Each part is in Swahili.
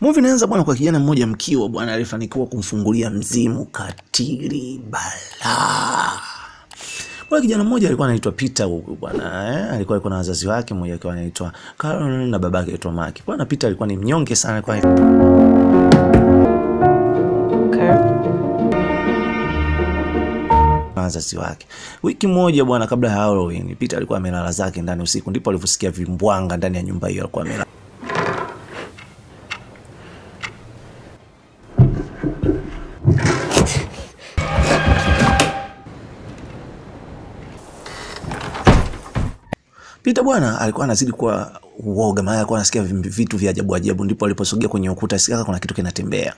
Movie inaanza bwana kwa kijana mmoja mkiwa bwana alifanikiwa kumfungulia mzimu katili balaa. Bwana kijana mmoja alikuwa anaitwa Peter huyu bwana eh? Alikuwa alikuwa na wazazi wake, mmoja akiwa anaitwa Carol na babake anaitwa Mark. Bwana Peter alikuwa ni mnyonge sana, alikuwa na wazazi wake. Wiki moja bwana kabla ya Halloween, Peter alikuwa amelala zake ndani usiku, ndipo aliposikia vimbwanga ndani ya nyumba hiyo alikuwa amelala. Peter bwana alikuwa anazidi kuwa uoga, maana alikuwa anasikia vitu vya ajabu ajabu, ndipo aliposogea kwenye ukuta sikia kuna kitu kinatembea.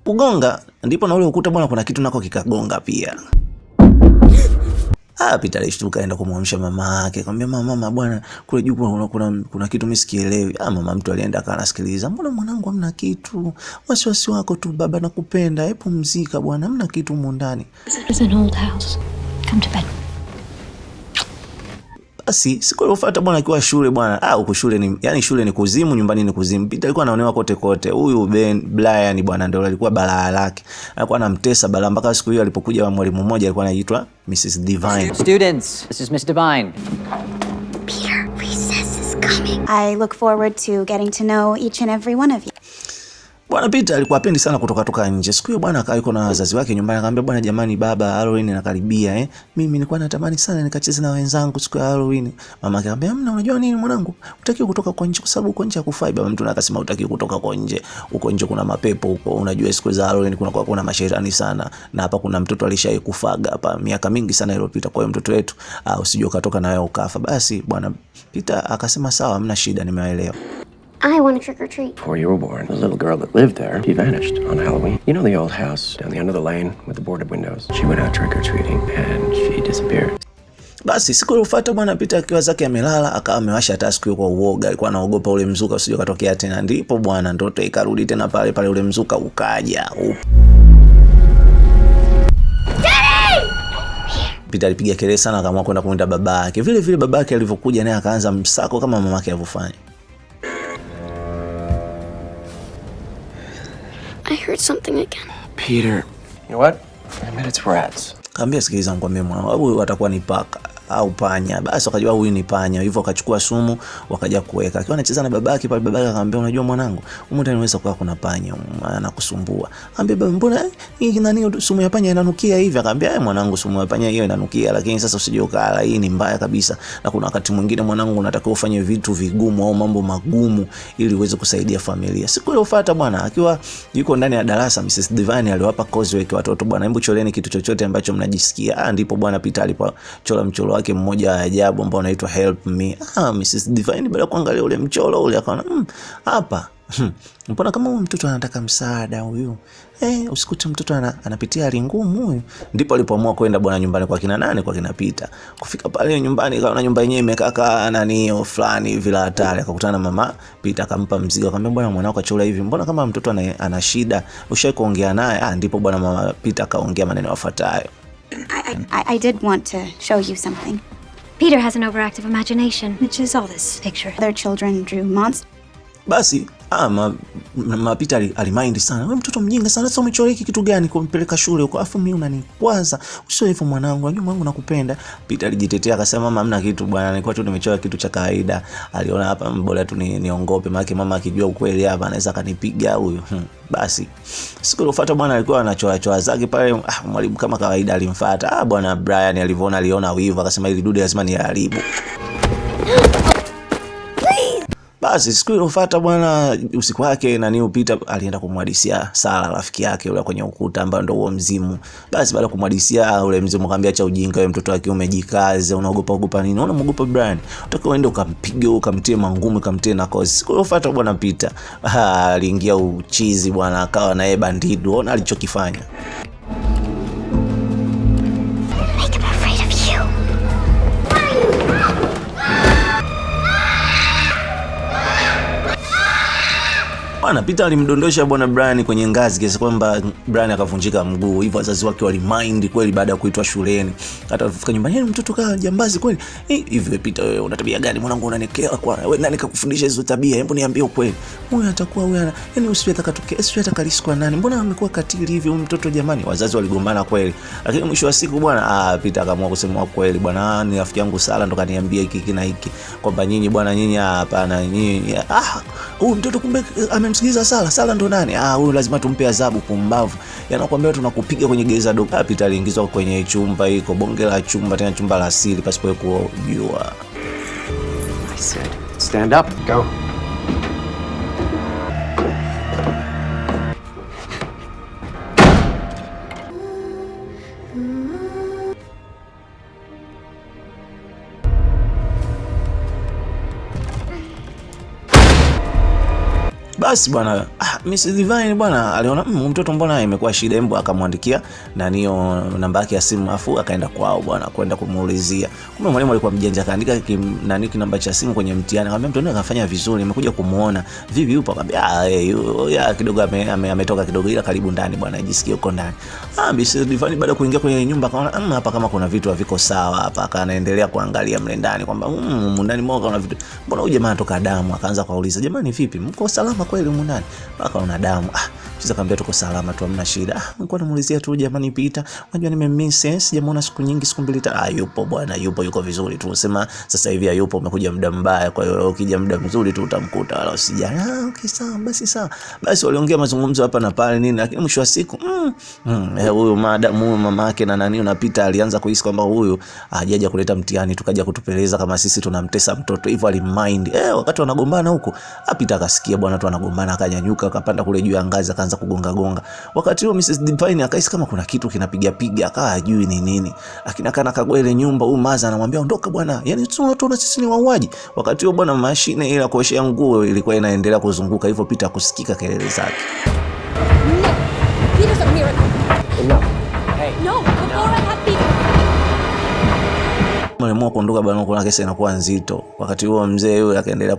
Kugonga ndipo na ule ukuta bwana, kuna kitu nako kikagonga pia. Ah, Peter alishtuka aenda kumwamsha mama yake, akamwambia mama, mama bwana, kule juu kuna kitu mimi sikielewi. Ah, mama mtu alienda akawa anasikiliza, mbona mwanangu hamna kitu? Wasiwasi wako tu baba, nakupenda, hebu pumzika bwana, hamna kitu humu ndani. It's an old house. Come to bed. Basi siku iliyofuata bwana akiwa shule bwana, ah, huko shule ni yani shule ni kuzimu, nyumbani ni kuzimu. Peter alikuwa anaonewa kote kote. Huyu Ben Brian bwana ndio alikuwa balaa lake. Alikuwa anamtesa balaa mpaka siku hiyo alipokuja mwalimu mmoja alikuwa anaitwa Mrs. Divine. Students, this is Miss Divine. Peter, recess is coming. I look forward to getting to know each and every one of you. Bwana Peter alikuwa hapendi sana kutoka toka nje. Siku hiyo bwana akawa yuko na wazazi wake nyumbani, akamwambia bwana, jamani baba, Halloween inakaribia eh. Mimi nilikuwa natamani sana nikacheze na wenzangu siku ya Halloween. Mama akamwambia, hamna, unajua nini mwanangu? Hutakiwi kutoka kwa nje kwa sababu uko nje hakufai. Baba mtu akasema hutakiwi kutoka kwa nje. Uko nje kuna mapepo huko. Unajua siku za Halloween kuna kwa kuna mashetani sana. Na hapa kuna mtoto alishaikufaga hapa miaka mingi sana iliyopita. Kwa hiyo mtoto wetu usije ukatoka na wewe ukafa. Basi bwana Peter akasema sawa, hamna shida, nimeelewa. I want to trick or treat. Before you were born, the little girl that lived there, she vanished on Halloween. You know the old house down the end of the lane with the boarded windows? She went out trick-or-treating and she disappeared. Basi siku iliyofuata bwana Peter akiwa zake amelala, akawa amewasha taa siku hiyo kwa uoga, alikuwa anaogopa ule mzuka usije ukatokea tena. Ndipo bwana ndoto ikarudi tena pale pale, ule mzuka ukaja. Peter alipiga kelele sana, akaamua kwenda kumwita babake. Vile vile babake alivyokuja naye akaanza msako kama mamake alivyofanya. I heard something again. Peter. You know what? I bet it's rats. Kaambia sikiliza, nikwambie mwanangu, huyu atakuwa ni paka au panya. Basi wakajua huyu ni panya, hivyo wakachukua sumu wakaja kuweka. Akiwa anacheza na babake pale, babake akamwambia, unajua mwanangu, humu ndani unaweza kuwa kuna panya anakusumbua. Akamwambia baba, mbona hii nani sumu ya panya inanukia hivi? Akamwambia mwanangu, sumu ya panya hiyo inanukia, lakini sasa usije ukala, hii ni mbaya kabisa. Na kuna wakati mwingine mwanangu, unatakiwa ufanye vitu vigumu au mambo magumu ili uweze kusaidia familia. Siku iliyofuata bwana, akiwa yuko ndani ya darasa, Mrs. Divine aliwapa coursework watoto, bwana, hebu choreni kitu chochote ambacho mnajisikia. Ah, ndipo bwana Peter alipochora mchoro wake mmoja wa ajabu ambao unaitwa Help Me. Ah, Mrs. Divine baada ya kuangalia ule mchoro ule akaona hapa mbona kama huyu mtoto anataka msaada huyu. Usikute mtoto anapitia hali ngumu huyu. Ndipo alipoamua kwenda bwana nyumbani kwa kina nani, kwa kina Peter. Kufika pale nyumbani kaona nyumba yenyewe imekaa nani fulani vile hatari. Akakutana na mama Peter akampa mzigo, akamwambia bwana mwanao kachora hivi, mbona kama mtoto ana shida, ushawahi kuongea naye? Ah, ndipo bwana mama Peter akaongea maneno yafuatayo. I did want to show you something. Peter has an overactive imagination, which is all this picture. Other children drew monsters. Basi ma Peter alimind sana. Wewe mtoto mjinga sana, sasa umechora hiki kitu gani kumpeleka shule huko? Afu mimi unanikwaza. Usio hivyo mwanangu, unajua mwanangu nakupenda. Peter alijitetea akasema, mama hamna kitu bwana, nilikuwa tu nimechora kitu cha kawaida. Aliona hapa bora tu niongope, maana mama akijua ukweli hapa anaweza akanipiga huyu. Basi siku iliyofuata bwana alikuwa anachora chora zake pale, mwalimu kama kawaida alimfuata. Ah, bwana Brian alivyoona aliona wivu akasema ili dude lazima niharibu. Basi siku iliyofuata bwana usiku wake nani Peter alienda kumhadisia Sara rafiki yake yule kwenye ukuta ambaye ndio huo mzimu. Basi baada ya kumhadisia ule mzimu akamwambia acha ujinga wewe, mtoto wa kiume jikaze, unaogopa ogopa nini? Unamuogopa Brian? Unataka uende ukampige ukamtie mangumi ukamtie na kozi. Siku iliyofuata bwana Peter aliingia uchizi bwana, akawa na yeye bandido. Ona alichokifanya. Make him afraid of you. Bwana Peter alimdondosha bwana Brian kwenye ngazi kiasi kwamba Brian akavunjika mguu. Hivyo wazazi wake walimind kweli baada ya kuitwa shuleni. Hata alipofika nyumbani, "Yaani mtoto kaa jambazi kweli." Hivi Peter wewe una tabia gani mwanangu, unanikera kwa wewe, nani kakufundisha hizo tabia? Hebu niambie ukweli. Huyu atakuwa huyu, yaani usiwe atakatokea, usiwe atakaliswa nani? Mbona amekuwa katili hivi huyu mtoto jamani? Wazazi waligombana kweli. Lakini mwisho wa siku bwana, Peter akaamua kusema kweli, bwana ni rafiki yangu Sara ndo kaniambia hiki na hiki kwamba nyinyi bwana, nyinyi hapana, nyinyi huyu mtoto kumbe amemsikiliza Sara. Sara ndo nani? Huyu lazima tumpe adhabu, pumbavu. Yanakuambia tunakupiga kwenye gereza dogo. Peter aliingizwa kwenye chumba hiko, bonge la chumba, tena chumba la siri pasipo kujua. I said, stand up. Go. Basi bwana, Mrs. Divine bwana aliona mtoto mbona imekuwa shida, hebu akamwandikia naniyo namba yake ya simu, afu akaenda kwao bwana kwenda kumuulizia. Kumbe mwalimu alikuwa mjanja, akaandika nani namba cha simu kwenye mtihani, akamwambia mtoto akafanya vizuri, nimekuja kumuona. Vipi yupo? Akamwambia kidogo ametoka kidogo, ila karibu ndani bwana, jisikie huko ndani. Mrs. Divine baada kuingia kwenye nyumba akaona hapa kama kuna vitu haviko sawa hapa, akaendelea kuangalia mle ndani kwamba ndani mwao kuna vitu, mbona huyu jamaa anatoka damu? Akaanza kuuliza, jamani vipi, mko salama kweli humu ndani? Akaona damu. Sasa akamwambia tuko salama tu, hamna shida. Nilikuwa namuulizia tu jamani Peter, unajua nimemiss, sijamuona siku nyingi, siku mbili tatu. Yupo bwana, yupo, yuko vizuri tu. Sema sasa hivi hayupo, umekuja muda mbaya, kwa hiyo ukija muda mzuri tu utamkuta, wala usijali. Okay sawa, basi sawa. Basi waliongea mazungumzo hapa na pale nini, lakini mwisho wa siku huyu madam, huyu mamake na nani na Peter alianza kuhisi kwamba huyu hajaja kuleta mtihani, tukaja kutupeleza kama sisi tunamtesa mtoto. Hivyo alimind. Wakati wanagombana huko, Peter akasikia bwana tu anagombana, akanyanyuka akapanda kule juu ya ngazi akaanza kugonga gonga. Wakati huo Mrs. Divine akahisi kama kuna kitu kinapiga piga, akawa hajui ni nini. Lakini akana kagua ile nyumba, huyu maza anamwambia ondoka bwana, yaani tunaona sisi ni wauaji. Wakati huo bwana mashine ile ya kuoshea nguo ilikuwa inaendelea kuzunguka, hivyo Peter kusikika kelele zake. No. Peter's a miracle. Enough. Hey. No, before I had Peter. Aliamua kuondoka bwana, kuna kesi inakuwa nzito. Wakati huo mzee yule akaendelea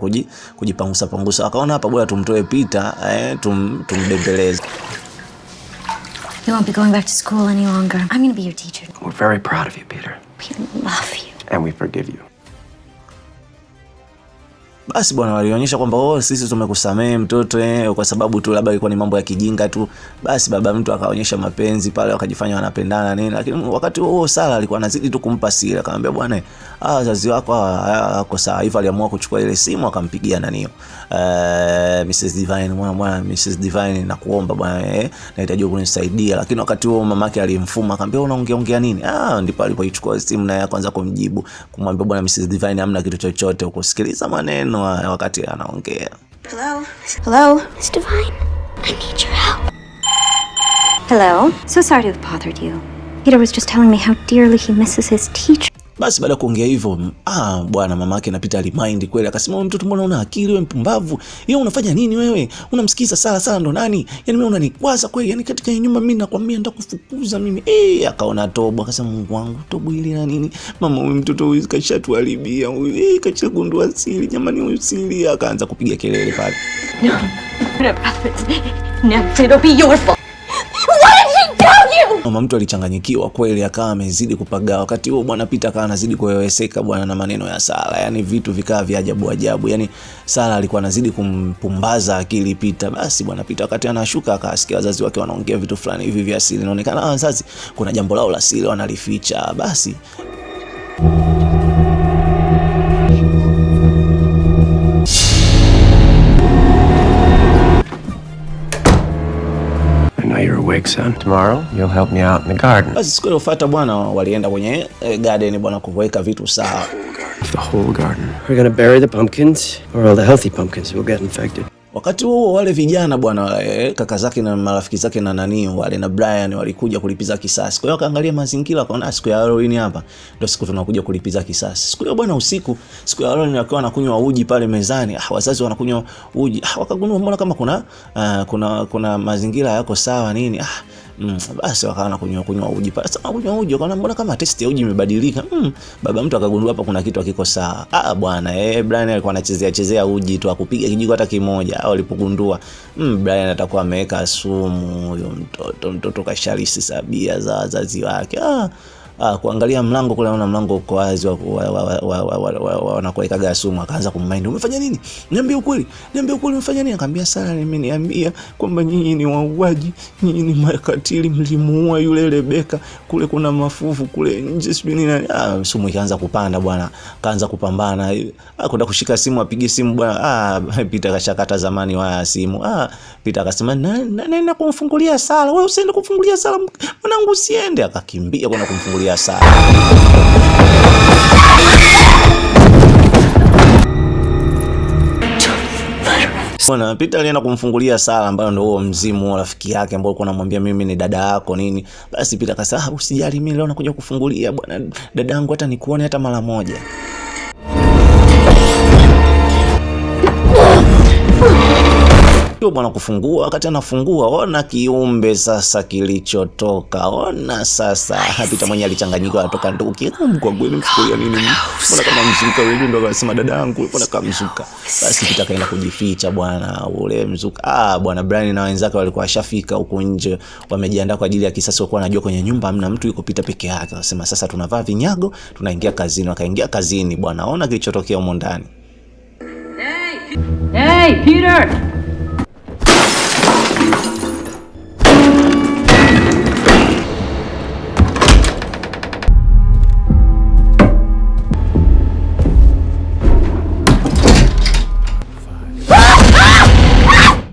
kujipangusa pangusa, akaona hapa bora tumtoe Peter, tumbembeleze. You won't be going back to school any longer. I'm going to be your teacher. We're very proud of you, Peter. We love you. And we forgive you. Basi bwana walionyesha kwamba sisi tumekusamehe mtoto kwa sababu tu labda ilikuwa ni mambo ya kijinga tu. Basi baba mtu akaonyesha mapenzi pale, wakajifanya wanapendana nini. Lakini wakati huo Sara alikuwa anazidi tu kumpa siri, akamwambia bwana, wazazi wako hawako sawa. Hivyo aliamua kuchukua ile simu akampigia naniyo Mrs. Divine, bwana Mrs. Divine nakuomba bwana, nahitaji kunisaidia. Lakini wakati huo mamake alimfuma akamwambia unaongea ongea nini? Ndipo alipoichukua simu naye akaanza kumjibu, kumwambia bwana Mrs. Divine hamna kitu chochote, ukusikiliza maneno wakati anaongea. Hello? Hello? Miss Divine, I need your help. Hello? So sorry to have bothered you. Peter was just telling me how dearly he misses his teacher. Basi baada kuongea hivyo, bwana mamake na Peter alimind kweli, akasema mtoto mbona una akili wewe, mpumbavu. Yeye unafanya nini wewe? Unamsikiza Sara, Sara ndo nani? Yaani wewe unanikwaza kweli. Yaani katika nyumba mimi nakwambia nitakufukuza mimi. Akaona tobo, akasema Mungu wangu, tobo hili na nini? Mama huyu mtoto huyu kashatuharibia huyu. Kashagundua siri, jamani huyu siri. Akaanza kupiga kelele pale. No. No, it'll be your fault. What did she tell you? Mama mtu alichanganyikiwa kweli, akawa amezidi kupagaa. Wakati huo bwana Peter akawa anazidi kuweweseka bwana na maneno ya Sara. Yaani vitu vikaa vya ajabu ajabu. Yaani Sara alikuwa anazidi kumpumbaza akili Peter. Basi bwana Peter wakati anashuka akasikia wazazi wake wanaongea vitu fulani hivi vya siri. Inaonekana wazazi kuna jambo lao la siri wanalificha. Basi Son. Tomorrow you'll help me out in the garden. Basi siku iliyofuata bwana walienda kwenye garden bwana kuweka vitu sawa. The whole garden. We're gonna bury the pumpkins or all the healthy pumpkins will get infected. Wakati huo wale vijana bwana kaka zake na marafiki zake na nani wale na Brian walikuja kulipiza kisasi. Kwa hiyo akaangalia mazingira akaona siku ya Halloween hapa ndio siku tunakuja kulipiza kisasi. Siku hiyo bwana usiku, siku ya Halloween wakiwa wanakunywa uji pale mezani, wazazi wanakunywa uji. Wakagundua mbona kama kuna kuna mazingira yako sawa nini. Basi wakaanza kunywa uji. Sasa kunywa uji wakaona mbona kama taste ya uji imebadilika. Baba mtu akagundua hapa kuna kitu hakiko sawa. Ah bwana, Brian alikuwa anachezea chezea uji tu, akupiga kijiko hata kimoja. Au alipogundua Brian atakuwa ameweka sumu huyo mtoto. Mtoto kasharisi sabia za wazazi wake. Kuangalia mlango kule, naona mlango uko wazi, wanakuwekaga sumu. Akaanza kummind, umefanya nini? Niambie ukweli, niambie ukweli, umefanya nini? Akamwambia Sara, nimeniambia kwamba nyinyi ni wauaji, nyinyi ni makatili, mlimuua yule Rebeka, kule kuna mafuvu kule nje sijui nini. Sumu ikaanza kupanda bwana, kaanza kupambana, kwenda kushika simu apige simu bwana. Peter kashakata zamani waya simu. Peter akasema nenda kumfungulia Sara, wewe usiende kumfungulia Sara mwanangu, usiende. Akakimbia kwenda kumfungulia Sara. Bwana Peter alienda kumfungulia Sara, ambayo ndio huo mzimu rafiki yake ambao alikuwa anamwambia mimi ni dada yako nini. Basi Peter akasema usijali, mimi leo nakuja kufungulia bwana dadangu, hata nikuone hata mara moja. Bwana kufungua, wakati anafungua ona kiumbe sasa kilichotoka. Ona sasa Peter mwenyewe alichanganyika, anatoka nduki kwa kweli, mfukulia nini? Mbona kama mzuka wewe? Ndio akasema dadangu, mbona kama mzuka? Basi Peter kaenda kujificha bwana, ule mzuka. Bwana Brian na wenzake walikuwa washafika huko nje, wamejiandaa kwa ajili ya kisasi, walikuwa wanajua kwenye nyumba hamna mtu, yuko Peter peke yake. Akasema sasa tunavaa vinyago, tunaingia kazini. Wakaingia kazini bwana, ona kilichotokea humo ndani. Hey, hey Peter!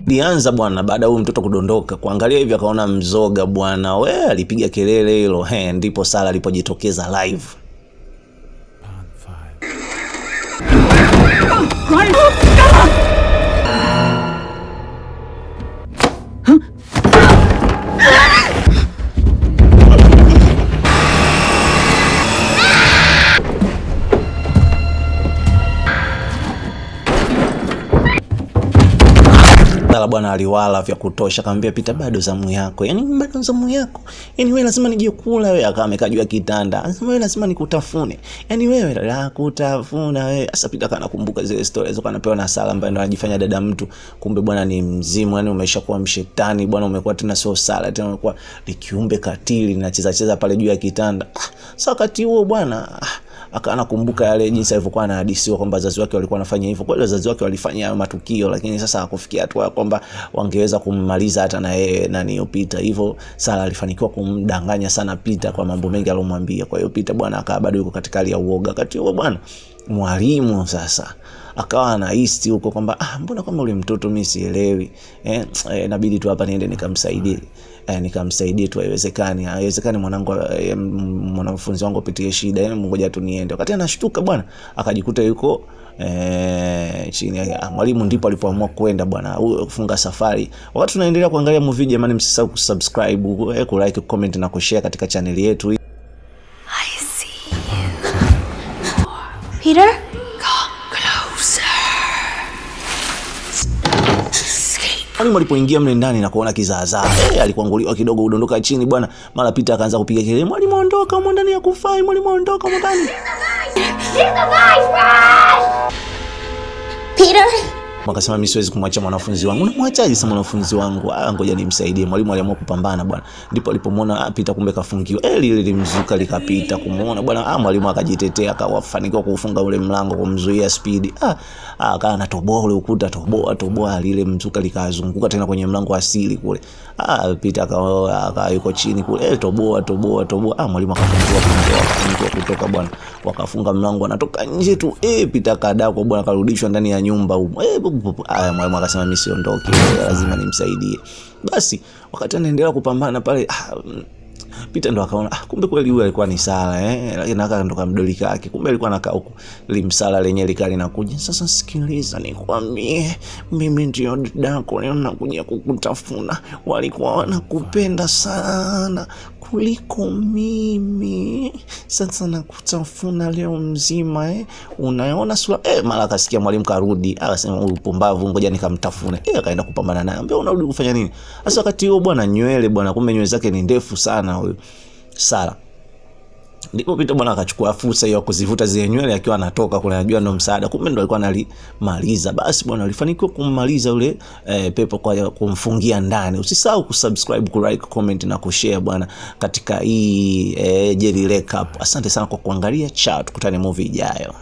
Lianza bwana baada huyu mtoto kudondoka, kuangalia hivi akaona mzoga bwana, we alipiga kelele hilo. Ndipo Sara alipojitokeza live. Bwana aliwala vya kutosha, akamwambia Peter bado zamu yako, yani bado zamu yako, yani wewe lazima nije kula wewe. Akawa amekaa juu ya kitanda, anasema wewe lazima nikutafune, yani wewe la kutafuna wewe. Sasa Peter anakumbuka zile stories alizokuwa anapewa na Sara, ambaye ndo anajifanya dada mtu, kumbe bwana ni mzimu, yani umeshakuwa mshetani bwana, umekuwa tena sio Sara tena, umekuwa ni kiumbe katili na cheza cheza pale juu ya kitanda. Sasa wakati huo bwana anakumbuka yale jinsi alivyokuwa anahadisiwa kwamba wazazi wake walikuwa wanafanya hivyo. Kweli wazazi wake walifanya hayo matukio, lakini sasa hakufikia hatua kwamba wangeweza kummaliza hata na yeye nani Peter. Hivyo Sara alifanikiwa kumdanganya sana Peter kwa mambo mengi aliyomwambia. Kwa hiyo Peter bwana akawa bado yuko katika hali ya uoga. Wakati huo bwana mwalimu sasa akawa anahisi huko kwamba mbona kama ule mtoto mimi sielewi, inabidi tu hapa niende nikamsaidie. Nikamsaidie tu, haiwezekani, haiwezekani mwanangu, mwanafunzi wangu apitie shida, yani ngoja tu niende. Wakati anashtuka bwana akajikuta yuko chini ya mwalimu. Ndipo alipoamua kwenda bwana kufunga safari. Wakati tunaendelea kuangalia movie, jamani, msisahau kusubscribe, kulike, comment na kushare katika channel yetu. I see you. Peter? Mwalimu alipoingia mle ndani na kuona kizaazaa, alikuanguliwa kidogo kudondoka chini bwana. Mara Peter akaanza kupiga kelele, mwalimu ondoka humo ndani ya kufai, mwalimu ondoka humo ndani. Peter? Akasema mimi siwezi kumwacha mwanafunzi wangu. Unamwachaje sasa mwanafunzi wangu? Ngoja nimsaidie. Mwalimu aliamua kupambana bwana. Ndipo alipomwona Peter kumbe kafungiwa. Lile limzuka likapita kumuona bwana. Mwalimu akajitetea, akawafanikiwa kuufunga ule mlango kumzuia speed. Akawa anatoboa ule ukuta, toboa toboa, lile mzuka likazunguka tena kwenye mlango asili kule. Peter akawa yuko chini kule, toboa toboa toboa. Mwalimu akafanikiwa kutoka bwana. Wakafunga mlango, anatoka nje tu. Peter kadako bwana, karudishwa ndani ya nyumba huko. Mwalimu akasema mimi siondoki, lazima nimsaidie. Basi wakati anaendelea kupambana pale, Peter ndo akaona kumbe kweli huyu alikuwa ni Sara, lakini aka ndo kamdoli kake, kumbe alikuwa anakaa huko limsala lenyewe likali linakuja. Sasa sikiliza nikwambie, mimi ndio dadako, leo nakuja kukutafuna. Walikuwa wanakupenda sana, Kuliko mimi. Sasa nakutafuna leo mzima eh. Unaona sura eh." Mara akasikia mwalimu karudi, akasema, "Huyu pumbavu, ngoja nikamtafune." Akaenda kupambana naye. Ambia, "Unarudi kufanya nini?" Sasa wakati huo bwana nywele bwana, kumbe nywele zake ni ndefu sana huyu Sara. Ndipo Peter bwana akachukua fursa hiyo kuzivuta zile nywele akiwa anatoka kule, anajua ndo msaada, kumbe ndo alikuwa analimaliza. Basi bwana alifanikiwa kummaliza yule pepo kwa kumfungia ndani. Usisahau kusubscribe, kulike, comment na kushare bwana katika hii Jerry Recap. Asante sana kwa kuangalia. Chao, tukutane movie ijayo.